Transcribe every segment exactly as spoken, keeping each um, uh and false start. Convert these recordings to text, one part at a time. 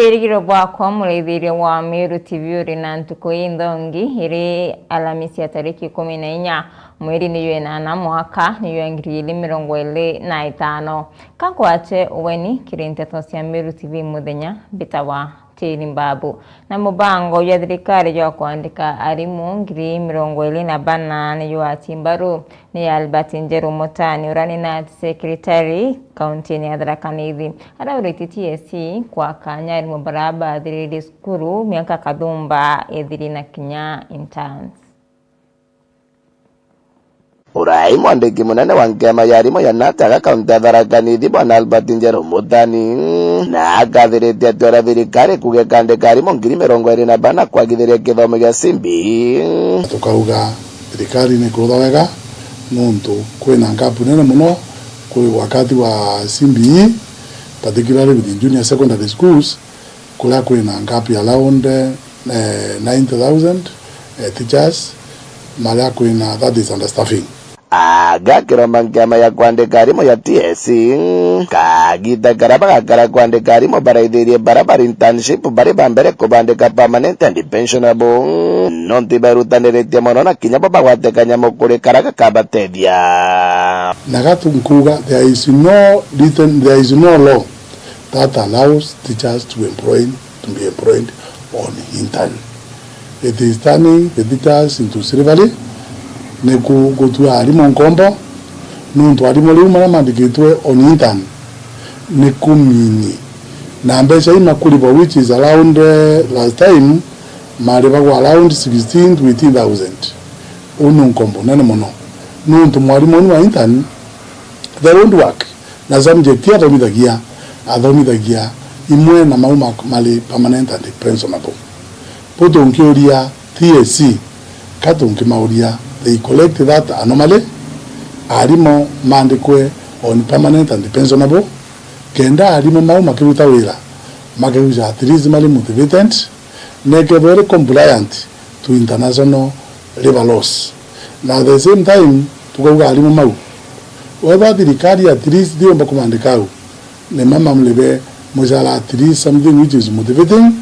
Irigiro bwakwa, muraithiria wa Meru T V, uri na ntuku inthongi, iri Alamisi ya tariki ikumi na inya, mweri ni jwa inana, mwaka ni jwa ngiri igiri mirongo iri na itano. Ka nkwache ugeni kiri nteto cia Meru T V muthenya, mbitawa Tiri Mbabu. Na mubango jwa thirikari jwa kwandika arimu ngiri mirongo iri na bana ni jwati mbaru ni Albert Njeru Mutani, uria ni nurse secretary kauntini ya Tharaka Nithi. Araurite T S C kwa kanya arimu baria bathiririe cukuru miaka kathumba ithiri na kinya interns. Urai mwandiki munene wa nkema ya arimu ya nata ga kaunti ya Tharaka Nithi, bwana Albert Njeru Mutani, na akathiritie ati uria thirikari kuuga ikandika arimu ngiri mirongo iri na bana kwagithiria kithomo gia C B E. Tukauga thirikari ni kutha wega, nuntu kwina gap nene muno kwi wakati wa C B E, particularly within junior secondary schools, kuria kwina gap ya around, eh, ninety thousand, eh, teachers, maria kwina, that is understaffing. Agakiromba nkema ya kwandika arimu ya T S C, kagita karia bagakara kwandika arimu baraithirie baria bari internship bari ba mbere kubandika permanent and pensionable, nontu ibarutaniritie mono na kinya bo bagwate kanyamu kuri karia gakabatethia. Na gatu nkuuga, there is no written, there is no law that allows teachers to employ, to be employed on intern. It is turning the teachers into slavery, ni ku-, gutua arimu nkombo, nuntu arimu riu maria mandikitwe on intern ni kumini, na mbeca iu makuribwa, which is around, eh, last time maribagwa around sixteen to eighteen thousand. Uu ni nkombo nene mono, nuntu mwarimu uu wa intern, they don't work. Na subject athomithagia, athomithagia imwe na mau ma-, mari permanent and pensionable. Bu tunkiuria T S C, ka tunkimauria, they collect that anomaly, arimu mandikwe on permanent and pensionable, kenda arimu mau makiruta wira, makeguca at least mari motivated, na ikethirwa iri compliant to international labour laws. Na at the same time, tukauga arimu mau, wethwa thirikari at least ndiumba kumandika au, ni mama mlibe mucara at least something which is motivating,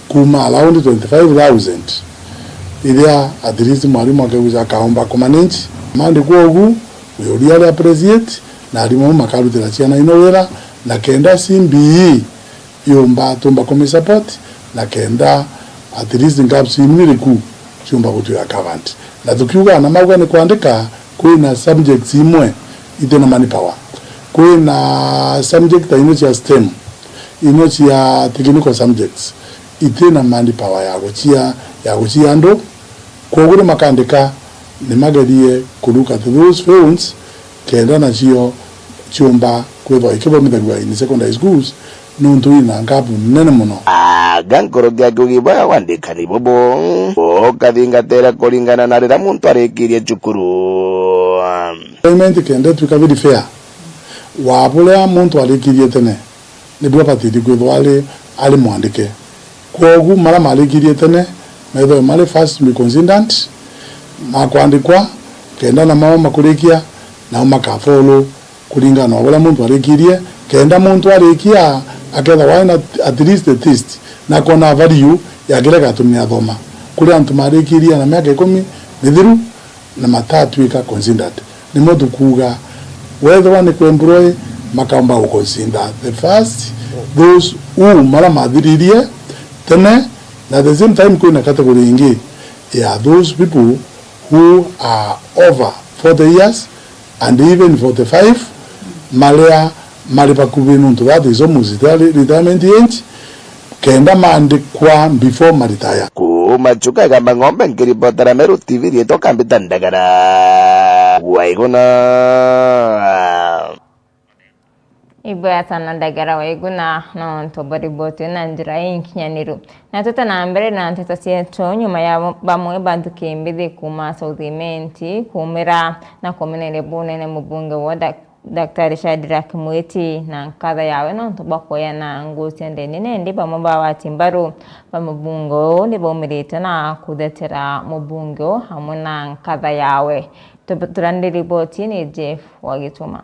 kuma around twenty-five thousand, iria at least mwarimu akeguca akaomba kumanage. Mandikwa ugu, we uria ari appreciate, na arimu au makarutira ciana ino wira, na kenda C B E yumba, tumba kumisupport, na kenda at least gaps inu iri ku ciumba gutwika covered. Na tukiuga na mauga ni kwandika, kwina subjects imwe itina manpower. Kwina subject ta ino cia STEM, ino cia technical subjects, itina manpower ya gucia, ya gucia andu. Kwoguo ni makandika, ni magerie ku look at those fields, kenda nacio ciumba kwithwa ikithomithagua in secondary schools, nuntu ina gap nene mono. Aga nkuruki akiuga ibwega wandikani bubu ukathingatira kuringana na riria muntu arikirie cukuru. Employment kenda itwika very fair, wa buria muntu arikirie tene, nibwo abatirie kwithwa ari, ari mwandike. Kwogu maria marikirie tene methwe mari first to be considered, makwandikwa, kenda na mao makurikia, nao makafollow kuringana na uria muntu arikirie, kenda muntu arikia akethagwa ena at least a taste na akona value ya kiria gatumi athoma. Kuri antu marikirie na miaka ikumi mithiru, na matatwika considered. Nimo tukuuga, wethirwa ni kuemploy, makaumba guconsider the first, those who mara mathiririe tene, na at the same time kwina category ingi ya those people who are over forty years and even forty-five, maria mari bakuvi nuntu that is almost retire-, retirement age, kenda maandikwa before maritaya. Kuuma Chuka Igamba Ng'ombe, nkiripotera Meru T V, riitwa Kambita Ndagara wa Iguna. Ibwega sana Ndagara wa Iguna, nontu bwariboti na njira inkinyaniru. Na twite na mbere na nteto cietu, nyuma ya bamwe ba nthuki mbithi kuuma South Imenti kuumira na kumeneria bunene mubunge wa Dak-, Daktari Shadrack Mwiti na nkatha yawe nontu bwa kweana nguu cia ndene, nandi bamwe ba wati mbaru ba mubunge uu nibaumirite na kuthetera mubunge uu amwe na nkatha yawe. Tu-, turandi riboti ni Jeff Wagituma.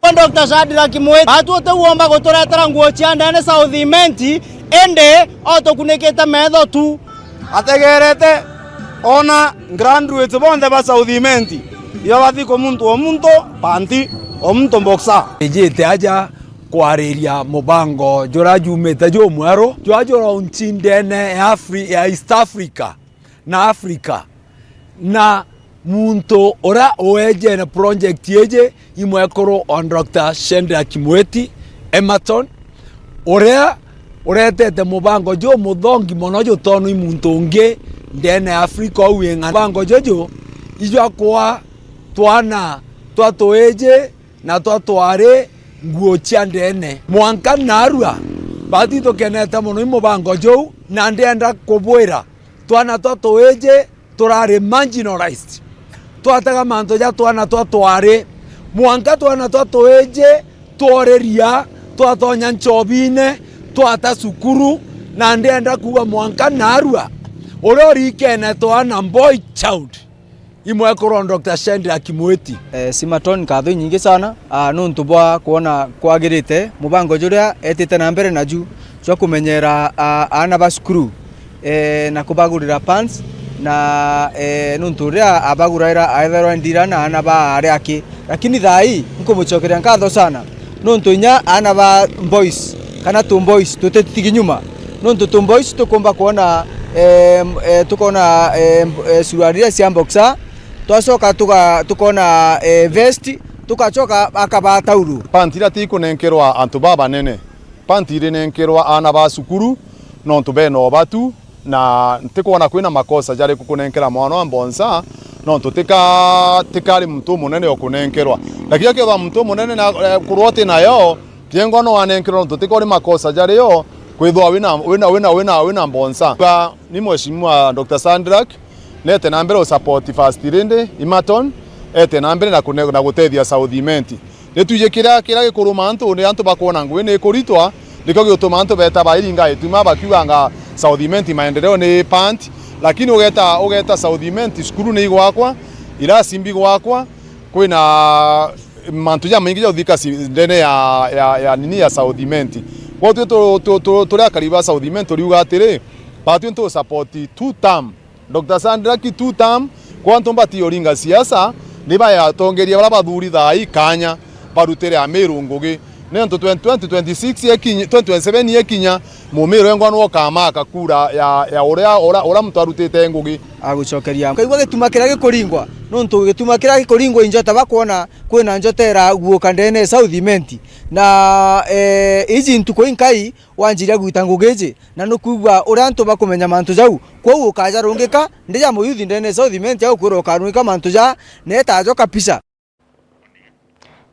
Doctor Shadrack Mwiti, atu uti uomba guturetera nguo cia ndene South Imenti, indi o tukunikite metho tu. Ategerete ona graduates bonthe ba South Imenti, iba bathi ku muntu o muntu panti, o muntu boxer. Ijite aja kwariria mubango juria jumite jumweru, juria juraunchi ndene ya Afri-, ya East Africa na Africa. Na muntu uria uejene project iji i mwekuru o Doctor Shadrack Mwiti Emerton, uria uretete mubango jumuthongi mono jutonwa i muntu ungi ndene ya Africa ou ing'ana. Mubango juju ijwa kwa twana twa tuiji na twa twari nguo cia ndene. Mwanka narua, bati tukenete mono i mubango juu, na ndienda kubwira twana twa tuiji turari marginalized. Twataga mantu ja twana twa twari. Mwanka twana twa tuiji tworiria, twatonya nchobine, twata cukuru, na ndienda kuuga mwanka narua, uria urikene twana boy child i mwekuru o Doctor Shadrack Mwiti. Eh, Simaton, nkatho inyingi sana, ah, nuntu bwa kwona kwagirite mubango juria etite na mbere naju jwa kumenyera, ah, aana ba cukuru, eh, na kubagurira pants, na, eh, nuntu uria abaguraira aethairwa ndira na aana ba aria aki. Lakini thaa ii, nkumucokeria nkatho sana, nuntu inya aana ba boys, kana tu boys, tutitigi nyuma. Nuntu tu boys tukumba kwona, eh, eh, tukona, eh, eh, suruari iria cia boxer, twacoka tuga-, tukona, eh, vest, tugacoka akabaa tauru. Panti iria tikunenkerwa antu babanene. Panti irinenkerwa aana ba cukuru, nontu bena ubatu, na ntikwona kwina makosa jariku kunenkera mwana wa mbonsa, nontu tika-, tikari muntu umunene ukunenkerwa. Lakini akethirwa muntu umunene na, eh, kurwa uti nayo, kiengwa no anenkerwa nontu tikori makosa jario, kwithwa wina, wina, wina, wina, wina mbonsa. Ka ni Mheshimiwa Doctor Shadrack, nete na mbere usupport First Lady Emerton, ete na mbere na kune-, na gutethia South Imenti. Nitwiji kiria, kiria gikuruma antu, ni antu bakwona ngugi ni ikuritwa, nikio gigutuma antu beta bairinga ituma bakiuganga South Imenti maendeleo ni pant, lakini ugeta, ugeta South Imenti, cukuru ni igwakwa, irasi mbi gwakwa, kwina mantu jamaingi ja uthika si-, ndene ya, ya, ya nini ya South Imenti. Kwou twi tu-, tu-, tu-, turi akari ba South Imenti turiuga atiri, batwi ntu support two term. Doctor Shadrack two term, kwa antu mbati uringa siasa, ni bayatongeria baria bathuri thaa ii kanya, barutire Amiru ngugi. Ni antu twenty twenty, twenty twenty-six yekinya, twenty twenty-seven yekinya, Mumiru engwa nwe ukamaka kura ya, ya uria, uria, uria muntu arutite ngugi. Agucokeria. Ukaigua gituma kiria gikuringwa, nuntu gituma kiria gikuringwa i njota bakwona kwina njota iraguuka ndene ya South Imenti. Na, eh, iji ntuku inkai wanjiria gwita ngugi iji, na nukwigua uria antu bakumenya mantu jau. Kwou ukajarungika, ndi ja muyuthi ndene ya South Imenti, agukwira ukarungika mantu ja, na etajo kabisa.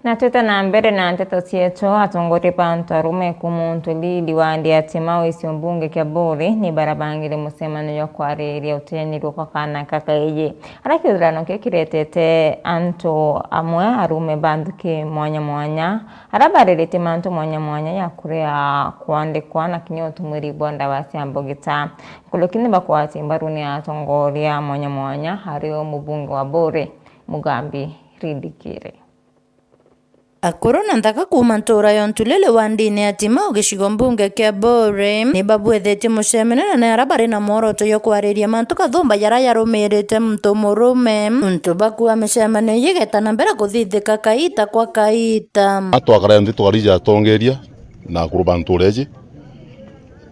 Na twite na mbere na nteto cietu, atongoria ba antu arume ku muntu Lili wa Ndiatima wiciu mbunge kia Buri ni barabangire mucemanio jwa kwariria uteni rukwa kana kakaiji. Aria kithurano kiu kiretete antu amwe arume ba nthuki mwanya mwanya, aria bariritie mantu mwanya mwanya ya kuria, kwandikwa na kinya utumiri bwa ndawa cia mbugita. Nkuruki ni bakwati mbaru ni atongoria mwanya mwanya, ari o mubunge wa Buri, Mugambi Rindikiri. Akuru na nthaka kuuma ntuura ya Ontulele wa ndini ya Timau gicigo mbunge kia Bore ni babwethetie mucemanio na ni aria bari na mworoto jwa kwariria mantu kathumba jaria jarumirite muntu murume. Untu bakua micemanio iji igeta na mbere kuthithika kaita kwa kaita. Atwakara nthi tukarija atongeria na akuru ba ntuura iji,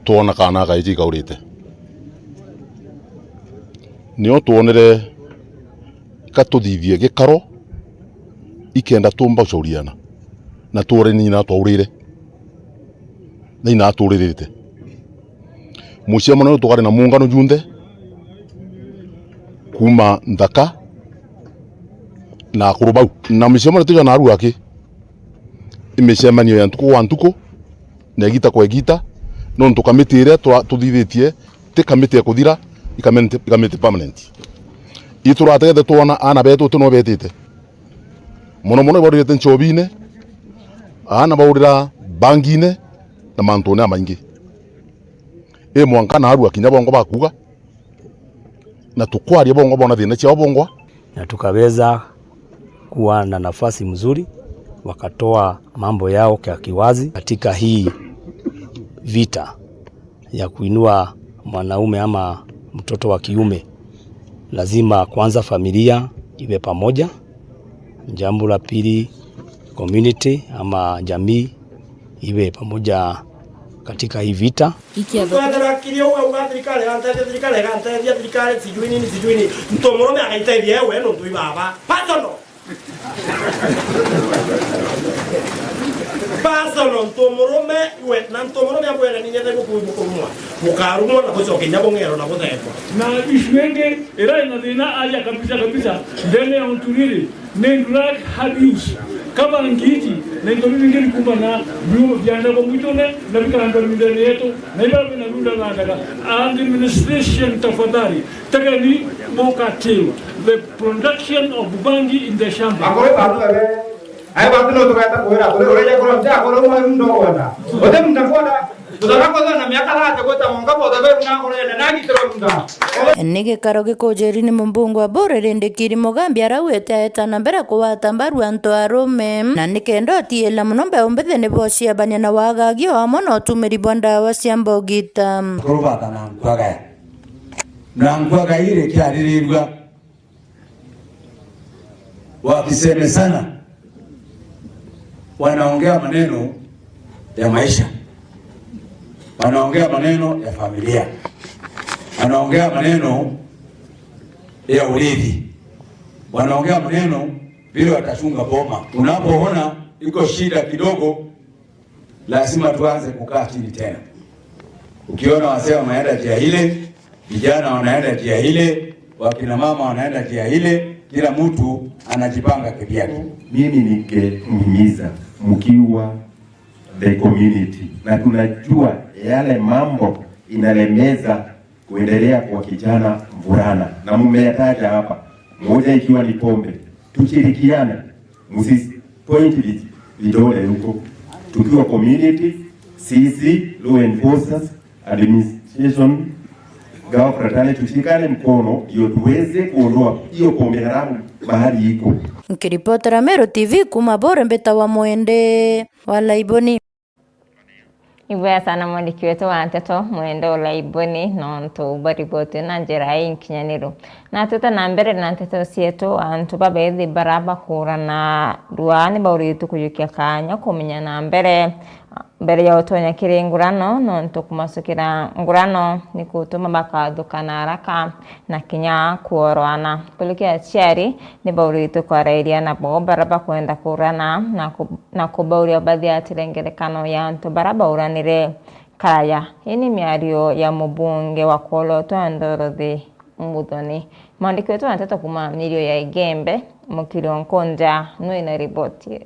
twona kana kaiji ikaurite. Nio twonere ka tuthithie gikaro ikenda tumba gucauriana na tuure ni nyina twaurire na nyina aturirite. Mucemanio uyu tukari na muungano junthe kuuma nthaka na akuru bau. Na micemanio tuja naru aki, i micemanio ya ntuku gwa ntuku na igita kwa igita, nontu kamiti iria tura-, tuthithitie ti kamiti ya kuthira, i kamiti, i kamiti permanent. Iturategete twona aana betu uti no betite. Mono mono ibaurite nchobine, aana baurira bangine na mantune amaingi. I mwanka naarua kinya bongwa bakuga, na tukwaria bongwa bona thina ciao bongwa. Na tukaweza kuwa na nafasi mzuri Wakatoa mambo yao kwa kiwazi katika hii vita ya kuinua mwanaume ama mtoto wa kiume. Lazima kwanza familia iwe pamoja. Jambo la pili, community ama jamii iwe pamoja katika hii vita. Ikiatho Mtu anataka kilio, au thirikari iganteithia, thirikari iganteithia, thirikari sijui nini, sijui nini. Mtu murume agaiteithia we nontu i baba. Personal. Personal, ntu murume iwe, na ntu murume abwene ni nyenda ibuku-, bukurumwa. Bukarumwa na bucoke inya bung'ero na buthengwa. Na issue ingi ira ina thina aja kabisa kabisa, ndene ya untu riri, ni drug abuse. Kaba ngiji, na into bibi ngiri kumana, biumo biandagwa mwitune, na bikandwa mindene yetu, na ibara bina runda bandaga. Administration tafadhali, Tegeni mukatiwe the production of bangi in the shamba. Akore bantu bebe. Ai bantu no tukaeta kwira kuri uri ya kura mtia kuri mwa ndo kwenda. Ote munda kwenda. Tutaka kwenda na miaka thate kweta munga kwa the na kuri na na gitiro munda. Ni gikaro gikujiri ni mumbunge wa Buuri Rindikiri Mugambi arauite aeta na mbere kugwata mbaru antu arume, na nikenda utiila mono mbeu mbithi ni bociabania na wagagia o amwe na utumiri bwa ndawa cia mbogita. Kurubata na nkwagaya. Na nkwagaya iri kiaririrua wakisemezana, wanaongea maneno ya maisha, wanaongea maneno ya familia, wanaongea maneno ya urithi, wanaongea maneno vile watachunga boma. Unapoona iko shida kidogo, lazima tuanze kukaa chini tena. Ukiona wazee wameenda njia ile, vijana wanaenda njia ile, wakina mama wanaenda njia ile, kila mtu anajipanga kivyake. Mimi ningemhimiza mkiwa the community, na tunajua yale mambo inalemeza kuendelea kwa kijana mvulana, na mmeyataja hapa, moja ikiwa ni pombe. Tushirikiane, msisi point vi-, vidole huko, tukiwa community, sisi law enforcers, administration, gao fraternity, tushikane mkono ndio tuweze kuondoa hiyo pombe haramu mahali iko. Nkiripotera Meru T V kuma Buuri, mbitawa Mwende wa Laiboni. Ibwega sana mwandiki wetu wa nteto, Mwende Olaiboni, nontu bwa riboti na njira inkinyaniru. Na tuta na mbere na nteto cietu, antu babethi bara bakurana rua ni bauritwe kujukia kanya kumenya na mbere, mbere ya utonya kiri ngurano, nontu kumacukira ngurano ni kutuma bakathukana haraka na kinya kuoroana. Kuruki aciari ni bauritwe kwarairia nabo bara bakwenda kurana na ku-, na kubauria bathiatire ngerekano ya antu bara bauranire karaya. Ii ni miario ya mubunge wa Kwolotwa Dorothy Muthoni. Mwandiki wetu wa nteto kuma mirio ya Igembe, Mukiri Onkonja, nwi na riboti.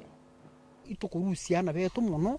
Itukurucia aana betu mono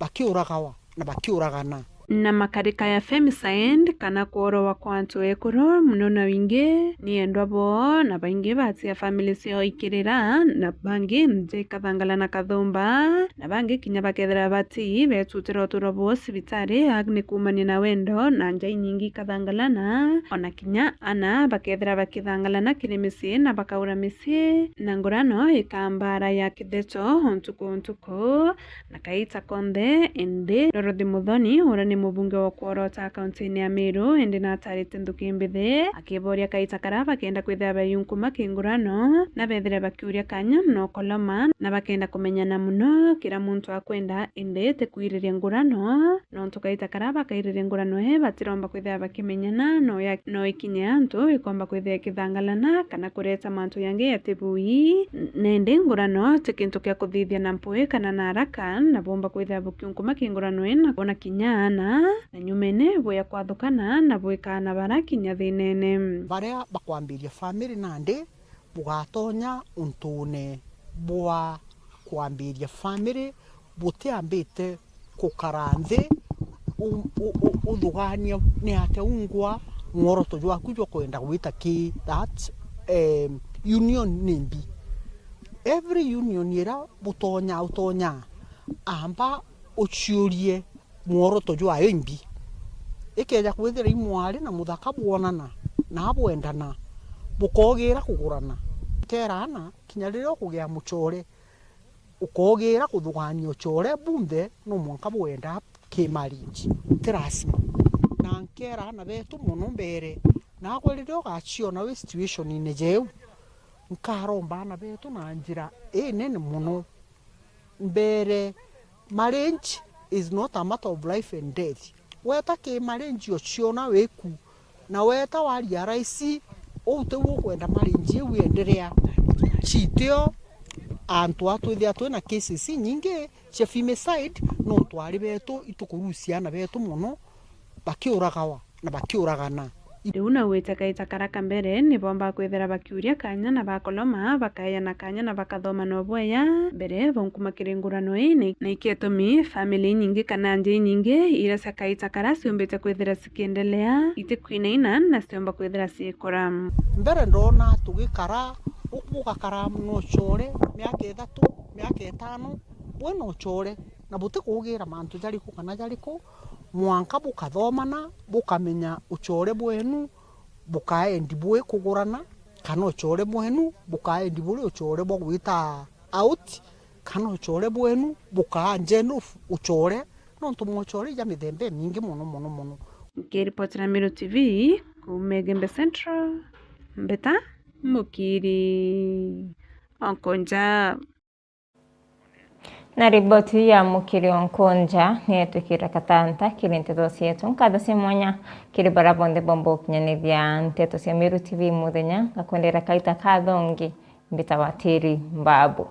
bakiuragawa na bakiuragana. Na makarika ya femicide kana kworowa kwa antu ekuru mono na wingi ni endwa bo, na baingi batia family ciao ikirira, na bangi nja ikathangala na kathumba, na bangi kinya bakethira bati betutira uturo bo cibitari, ag ni kuumania na wendo na nja inyingi ikathangalana, ona kinya ana bakethira bakithangalana kiri micii na bakaura micii, na ngurano ikambara ya kitheto o ntuku o ntuku. Na kaita konthe, indi Dorothy Muthoni, uria ni mubunge wa Kworota kaunti-ini ya Meru, indi natarite nthuki mbithi, akiboria kaita karia bakenda kwithira bayunkuma kingurano, na bethire bakiuria kanya na ukoloma, na bakenda kumenyana mono, kira muntu akwenda, indi ti kwiriria ngurano, nontu kaita karia bakairiria ngurano ii, batiromba kwithira bakimenyana, no ya-, no ikinye antu ikomba kwithira ikithangalana, kana kureta mantu yangi yatibui. N-, nindi ngurano ti kintu kia kuthithia na mpui kana na haraka, na bumba kwithira bukiunkuma kingurano ina kwona kinya ana, na nyumene buya kwathukana na bwikana bara kinya thinene. Baria bakwambiria family nandi bugatonya untune bwa kwambiria family butiambite kukara nthi u-, u-, u-, uthugania ni atia ungwa mworoto jwaku jwa kwenda gwita ki that, em, union ni mbi. Every union ira butonya, utonya amba uciurie mworoto jwayo imbi. Ikeja kwithira i mwari na muthaka bwonana na bwendana, bukogira kugurana. Keraana kinya riria ukugia mucore, Ukogira kuthugania ucore bunthe, no mwanka bwenda ki marriage, ti lazima. Na nkera aana betu mono mbere, naagwe riria ugaciona wi situation-ine jeu, nkaromba aana betu na njira inene mono. Mbere, marriage is not a matter of life and death. Weta ki marriage uciona wiku, na weta wa realize uu tiu ukwenda marriage iu iendelea. Citio antu a twithia twina cases inyingi cia femicide, nontu ari betu itukurucia aana betu mono bakiuragawa na bakiuragana. Riu na gwita kaita kara ka mbere, ni boomba kwithira bakiuria kanya na bakoloma, bakaeana kanya na bakathoma na ubweya mbere baunkuma kiri ngurano ii, na, na ikio itumi family inyingi kana nja inyingi iria cia kaita kara ciumbite kwithira cikiendelea itikwinaina na ciomba kwithira ciikura. Mbere ndona tugikara, u-, bugakara na ucore miaka ithatu, miaka itano, bwina ucore, na butikugira mantu jariku kana jariku, mwanka bukathomana, bukamenya ucore bwenu bukaendi bwi kugurana, kana ucore bwenu bukaendi buri ucore bwa gwita out, kana ucore bwenu bukaa nje nufu ucore, nontu mwocore ja mithemba imingi mono mono mono. Nkiripotera Meru T V kuuma Igembe Central, mbita Mukiri Onkonja. Na riboti ya Mukiri Onkonja ni yetwikira katanta kiri nteto cietu. Nkatho cia mwanya kiri bara bonthe bomba gukinyanithia nteto cia Meru T V muthenya. Ngakwendera kaita kathongi, mbita Watiri Mbabu.